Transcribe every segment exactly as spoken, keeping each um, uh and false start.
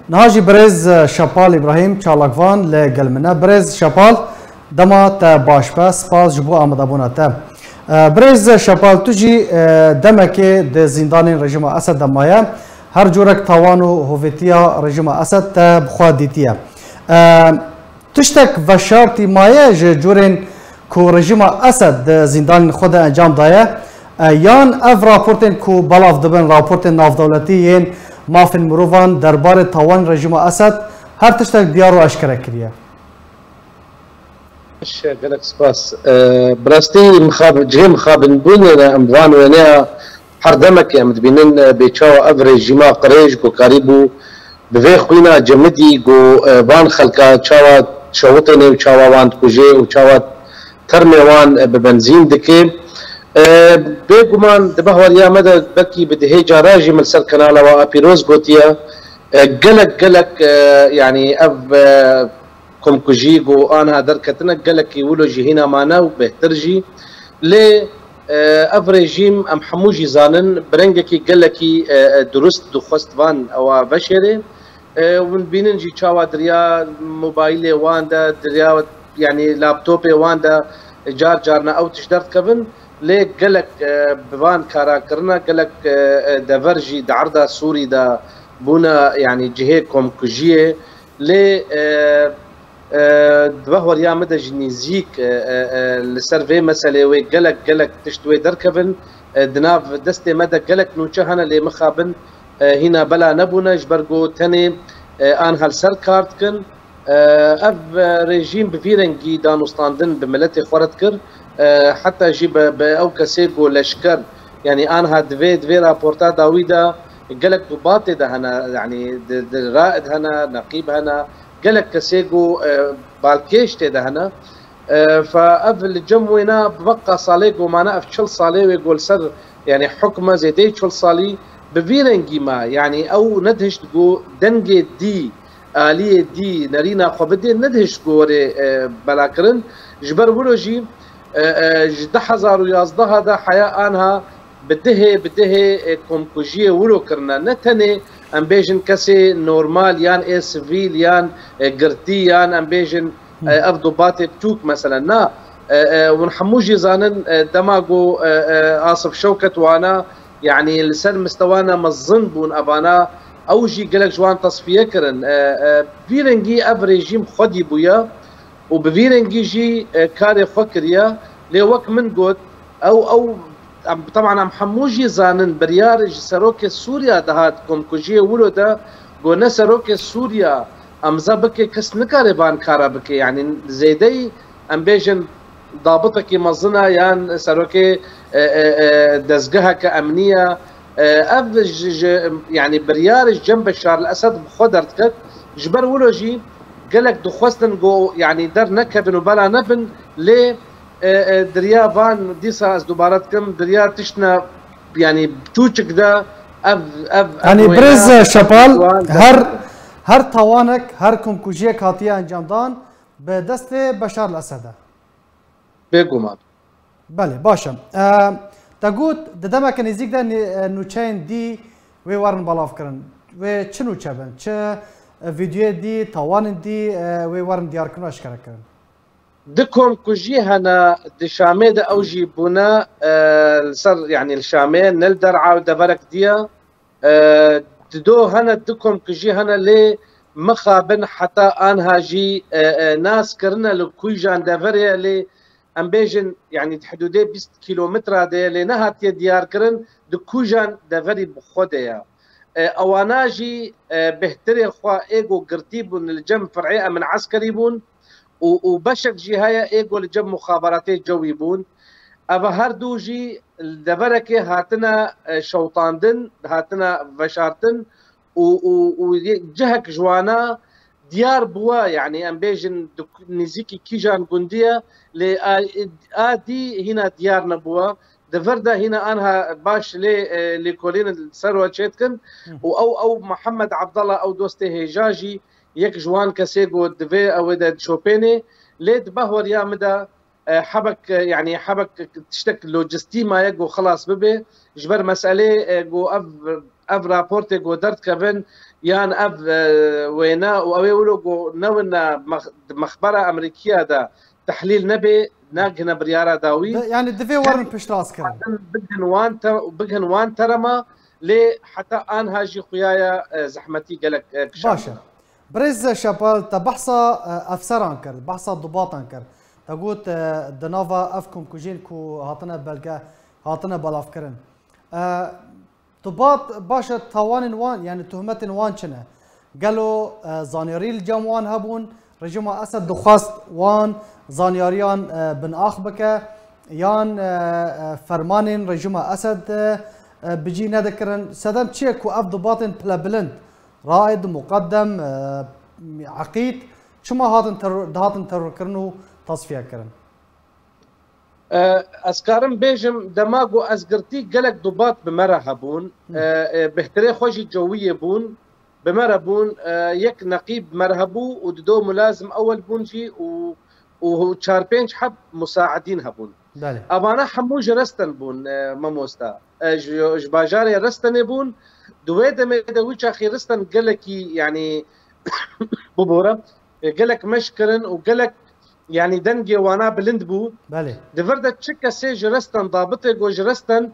Niha jî birêz Şepal Îbrahîm çalakvan li gel min e. Birêz Şepal, dema te baş be, spas ji bo amadebûna te. E, birêz Şepal, tu jî, e, demekê di zîndanên rejîma Esed de maye. Her curek tawan û hovêtiya rejîma Esed te bi xwe dîtiye. E, Tiştek veşartî maye ji curên ku rejîma Esed di zîndanên xwe de encam daye, e, yan ev raportên ku belav dibin, raportên navdewletî yên mafên mirovan derbarê tawanên rejîma Esed her tiştek diyar û eşkere kiriye? Baş e, gelek spas. E, bi rastî mixab-, cihê mixabinbûnê ne em van wêneya her demekê em dibînin, e, bê çawa ev rejîma qirêj ku karîbû bi vê xwîna cemidî ku, e, van xelka çawa şewitêne û çawa wan dikuje û çawa termê wan, e, bi benzîn dike. E, bêguman di behweriya me de belkî bi dihê cara jî min li ser kanala we a pîroz gotiye, e, gelek gelek, e, yanî ev, e, komkujî ku aniha derketine gelekî wilo jî hîna mane û bêhtir jî. Lê, e, ev rejîm em hemû jî zanin bi rengekî gelekî, e, e, durust dixwest van ewa veşêrê. E, hûn dibînin jî çawa di riya mobaylê wan de, di riya, yanî laptopê wan de car carna ew tişt derdikevin. Lê gelek, e, bi van kara kirine, gelek, e, e, dever jî di erda Sûrî de bûne, yanî cihê komkujiyê. Lê, e, e, di behweriya min de jî nêzîk, e, e, e, li ser vê meselê wê gelek, gelek tişt wê derkevin. E, di nav destê me de gelek nûçe hene, lê mixabin, e, hîna bela nebûne, ji ber ku tenê, e, aniha li ser kar dikin. E, ev, e, rejîm bi vî rengî danûstandin bi miletê xwe re dikir. E, heta jî bi, bi ew kesê ku leşker, yanî aniha di vê, di vê raporta dawî de gelek dubatê de hene, yanî di, di raid hene, neqîb hene, gelek kesê ku, e, balkêş tê de hene. E, fe ev li cem wêna bi veqa salê ku mane ev çil salê wê ku li ser, yanî hukme zêdeyî çil salî bi vî rengî ma, yanî ew nedihişt ku dengê dî, aliyê dî nerîna xwe bidê, nedihişt ku werê, e, belakirin. Ji ber wilo jî, e, e, ji du hezar û yazdeh de heya anha bi dihê, bi dihê, e, komkujiyê wilo kirine. Ne tenê em bêjin kesê normal yan ê sivîl yan, e, girtî yan em bêjin, e, ev dubatê biçûk, meselen, na. E, e, hûn hemû jî zanin, e, dema ku, e, e, Asif Şewket wana, yanî li ser mistewana mezin bûn evana, ew jî gelek ji wan tesfiye kirin. E, e, vî rengî ev rejîm xwedî bûye û bi vî rengî jî, e, karê xwe kiriye. Lê wek min got, ew, ew, em, teban em hemû jî zanin, biryar ji serokê Sûriya dihat komkujiyê wilo de, got ne serokê Sûriya emza bike, kes nikare van kara bike. Yanî zêdeyî em bêjin dabitekî mezin e yan serokê, e, e, e, dezgeheke emnî ye. E, ev ji, ji, yanî biryar ji cem Beşar el Esed bi xwe derdiket. Ji ber wilo jî gelek dixwestin ku, yanî dernekevin û bela nebin, lê, e, e, di riya van, dîsa ez dubare dikim, di riya tiştine, yanî çûçik de ev, ev, ev Yanî wêne birêz Şepal, wan de her, her tawanek, her komkujiyek hatiye encamdan bi destê Beşar el Esed e. Bêguman. Belê, baş e. E, te got, di demeke nêzîk de nê-, e, nûçeyên dî wê werin belav kirin. Wê çi nûçe bin? Çi, e, vîdyoyê dî, tawanên dî, e, wê werin diyarkirin û eşkere kirin? Di komkujî hene, di Şamê de ew jî bûne, e, li ser, yanî li Şamê, ne li der'a û deverek diye. E, di do hene, di komkujî hene, lê mixabin heta anha jî, e, e, nas kirine li kûjan deverê ye, lê em bêjin, yanî di hidûdê bîst kîlometra de ye, lê nehatiye diyarkirin di kûjan deverî bi xwe de ye. E, ewana jî, e, bêhtirê xwe ê ku girtî bûn li cem fir'ê emin eskerî bûn û, û beşek jî heye ê ku li cem muxaberatê cewî bûn. Ev her du jî li deverekê hatine, e, şewtandin, hatine veşartin û, û, û yê-, cihek ji wana diyar bûwa, yanî em bêjin di ku-, nêzîkî kîjan gundî ye, lê a, a dî hîna diyar nebûwa. Di vir de hîna anha baş lê, e, lêkolîn li ser we çêdikin û ew, ew Mihemed Abdallah, ew dostê hêja jî yek ji wan kesê ku divê ew ê de dişopênê, lê di behweriya min de, e, hebek, e, yanî hebek tiştek lojistî maye ku xilas bibe, ji ber meselê, e, ku ev, ev raportê ku derdikevin, Yan ev, e, wêne û ew ê wilo ku newine mex-, mexbera Amerîkiya de tehlîl nebe, nagihine biryara dawî. Di-, yani divê werin piştrast kirin. Bighin wan te-, bighin wan terema, lê heta anha jî xuya ye, e, zehmetî gelek, e, kişandin. Baş e. Birêz Şapal, te behsa, e, efseran kir, behsa dubatan kir. Te got, e, di nava ev komkujiyên ku hatine belge, hatine belavkirin. E, Dibat, baş e, tawanên wan, yani tohmetên wan çi ne? Gelo, e, zanyarî li cem wan hebûn? Rejîma Esed dixwest wan zanyariyan, e, binax bike, yan, e, e, fermanên rejîma Esed, e, e, bi cî nedikirin? Sedem çi ye ku ev dibatên pilebilind, Raid, Muqeddem, e, Eqîd, çima hatin teror, dihatin terorkirin û tasfiyekirin? E, ez karim bêjim, dema ku ez girtî, gelek dubat bi me re hebûn. Hı. E, e, bêhtirê xwe jî cewiyê bûn, bi me re bûn. E, yek neqîb bi me re hebû û dido mulazim ewel bûn jî û, û çar pênc heb musaidîn hebûn. Belê. Evana hemû ji Resten bûn, e, mamosta. E, ji, ji bajarê Restenê bûn. Di wê demê de wî çaxî Resten gelekî, yanî, bibore, e, gelek meş kirin û gelek, yanî, dengê wana bilind bû. Belê. Di vir de çi kesê ji Resten, dabitê ku ji Resten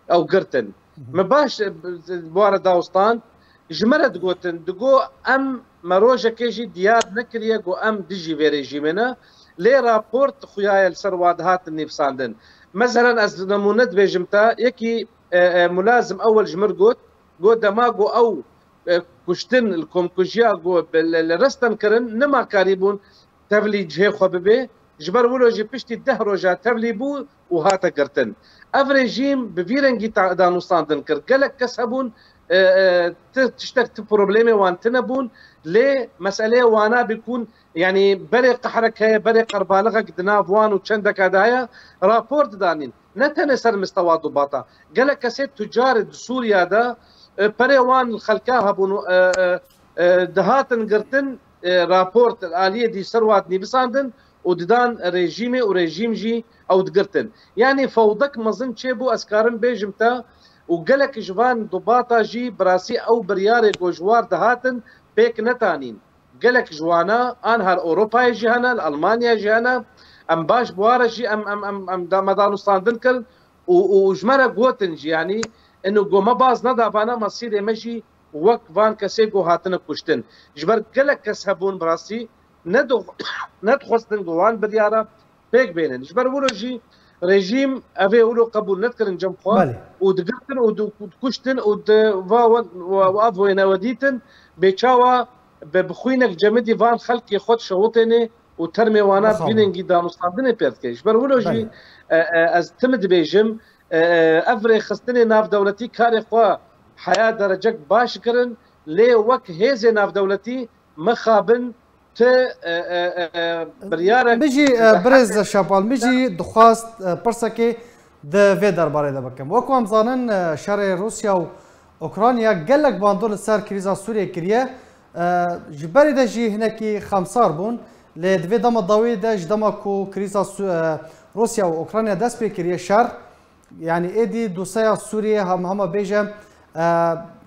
ew girtin. Hı hı. Me baş, e, bi ware dawistan, ji me re digotin, digo em, me rojekê jî diyar nekiriye ku em dijî vê rejîmê ne, lê raport xuya ye li ser wa dihatin nivîsandin. Meselen ez nemûne dibêjim te, yekî, e, e, mulazim ewel ji mir got, got dema ku ew, e, kuştin, li komkujiya ku bi, li, li Resten kirin, nema karîbûn tevlî cihê xwe bibe. Ji ber wilo jî piştî deh roja tevlî bû û hate girtin. Ev rejîm bi vî rengî ta-, danûstandin kir. Gelek kes hebûn, e, e, ti tiştek, ti problemê wan tine bûn. Lê meseleyê wana bikûn, yanî berê qehrek heye, berê qerbalixek di nav wan û çendeka de heye, rapor didanîn. Ne tenê ser mistewa dubata. Gelek kesê tucarê di Sûriya de, e, perê wan li xelka hebûn û, e, e, e, dihatin girtin, e, rapor aliyê dî ser wa dinivîsandin û didan rejîmê û rejîm jî ew digirtin. Yanî fewdek mezin çêbû, ez karim bêjim te, û gelek ji van dubata jî bi rastî ew biryarê ku ji war dihatin pêk netanîn. Gelek ji wana an her Ewropayê jî hene, li Almanya jî hene. Em baş bi wa re jî em, em, em, em da-, me danûstandin kirin û, û, û ji me re gotin jî, yanî, ino ku me baz neda vana mesîrê me jî wek van kesê ku hatine kuştin. Ji ber gelek kes hebûn bi rastî ne di-, nedixwestin ku wan biryara pêk bênin. Ji ber wilo jî rejîm evê wilo qebûl nedikirin cem xwe. Belê. Û digirtin û di-, dikuştin û di va we-, we-, we-, ev wêne we dîtin, bê çawa bi, bi xwînek cemidî van xelkê xwe dişewitêne û termê wana Mixabin. Bi vî rengî danûstandinê pêr dike. Ji ber wilo jî, Belê. e, e, ez tim dibêjim, e, e, ev rêxistinê navdewletî karê xwe heya derecek baş kirin, lê wek hêzê navdewletî mixabin ti, e, e, e, biryarek Min jî, e, li birêz heqê Şapal, min jî dixwast, e, pirsekê di vê derbarê de bikim. Wekî em zanin, e, şerê Rûsya û Ukrayna gelek bandor li ser krîza Sûriyê kiriye. E, ji berî de jî hinekî xemsar bûn. Lê di vê dema dawî de ji dema ku krîza Su-, e, Rûsya û Ukrayna dest pê kiriye şer, Yanî êdî dosyeya Sûriyê hem hema bêje, e,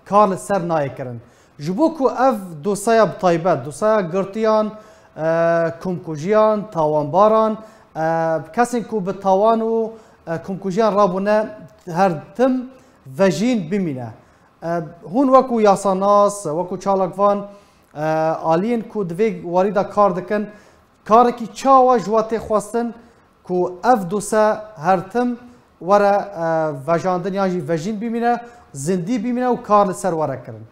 kar li ser nayê kirin. Ji bo ku ev dosyeya bi taybet, dosyeya girtiyan, e, komkujiyan, tawanbaran, e, kesên ku bi tawan û, e, komkujiyan rabûne her tim vejîn bimîne. E, hûn wekû yasanas, wekû çalakvan, e, aliyên ku di vê warî de kar dikin, Karekî çawa ji we tê xwestin ku ev dosye her tim were, e, vejandin yan jî vejîn bimîne, zindî bimîne û kar li ser were kirin?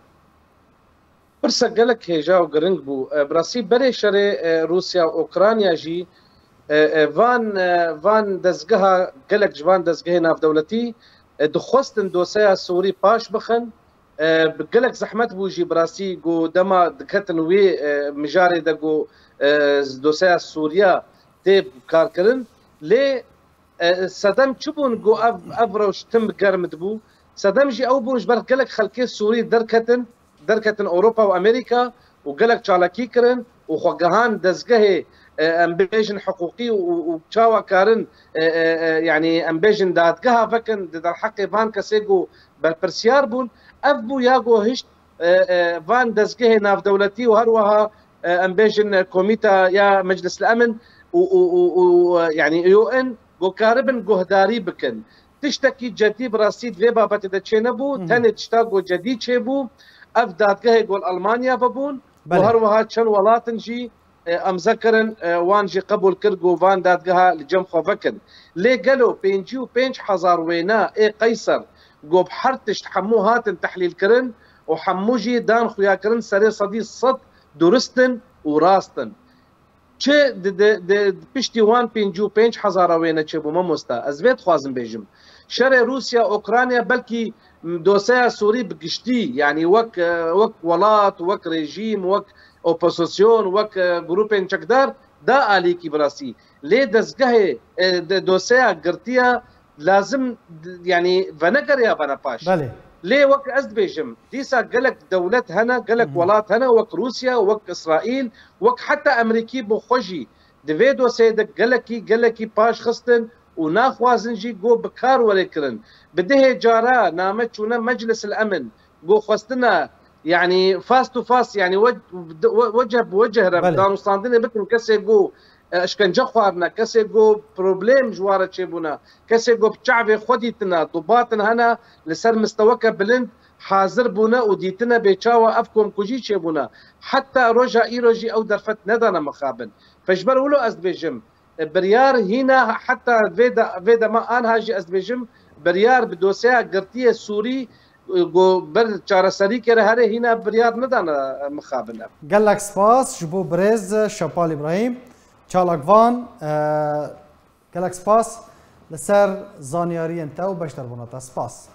Pirsa gelek hêja û giring bû. E, bi rastî berê şerê, e, Rûsya û Ukrayna jî, e, e, van, e, van dezgeha, gelek ji van dezgehê navdewletî, e, dixwestin dosyeya Sûrî paş bixin. E, bi gelek zehmet bû jî bi rastî ku dema diketin wê, e, mijarê de ku, e, dosyeya Sûriya tê karkirin. Lê, e, sedem çi bûn ku ev, ev rewş tim germ dibû? Sedem jî ew bûn ji ber gelek xelkê Sûrî derketin, derketin Ewropa û Amerîka û gelek çalakî kirin û xwe gihan dezgehê, e, em bêjin hiqûqî û, û, û çawa karin, e, e, e, yanî em bêjin dadgeha vekin di derheqê van kesê ku berpirsiyar bûn. Ev bû ya ku hişt e, e, van dezgehê navdewletî û her wiha, e, em bêjin, e, komîta ya Meclis el-Emin û, û, û, û, e, yanî U N ku karibin guhdarî bikin. Tiştekî cedî bi rastî di vê babetê de çênebû, Hı hı. tenê tişta ku cedî çêbû, ev dadgehê ku li Almanya vebûn û Belê. her wiha çend welatin jî, e, emze kirin, e, wan jî qebûl kir ku van dadgeha li cem xwe vekin. Lê gelo pêncî û pênc hezar wêne ê Qeyser ku bi her tişt hemû hatin tehlîlkirin û hemû jî dan xuyakirin serê sedî sed durist in û rast in. Çi di, di, di, di piştî wan pêncî û pênc hezara wêne çêbû, mamosta? Ez vê dixwazim bêjim. Şerê Rûsya, Ukrayna belkî, m, doseya Sûrî bi giştî, yanî wek, e, wek welat, wek rejîm, wek opozisyon, wek, e, grûpên çekdar da alîkî bi rastî. Lê dezgehê, e, de, doseya girtiya lazim, d-, yanî venegeriya bene paş. Belê. Lê wek ez dibêjim, dîsa gelek dewlet hene, gelek Hı hı. welat hene, wek Rûsya, wek Îsraîl, wek heta Amerîkî bi xwe jî di vê dosyeyê de gelekî, gelekî paş xistin û naxwazin jî ku bi kar were kirin. Bi dehê cara name çûne Meclis el Emin, ku xwestina, yanî face to face, yanî we-, we-, weceh bi weceh re Belê. danûstandinê bikin, kesê ku, e, işkence xwarine, kesê ku problem ji wan re çêbûne, kesê ku bi çavê xwe dîtine, dubatin hene li ser misteweke bilind hazir bûne û dîtine bê çawa ev komkujî çêbûne. Heta roja îro jî ew derfet nedane mixabin. Fe ji ber wilo ez dibêjim, e, biryar hîna heta vê de, vê dema anha jî ez dibêjim, biryar bi dosyeya girtiyê Sûrî, e, ku ber çareserî kere herê hîna biryar nedane, e, mixabin ev. Gelek spas ji bo birêz Şepal Îbrahîm, çalakvan, e, gelek spas li ser zanyariyên te û beşdarbûna te. Spas.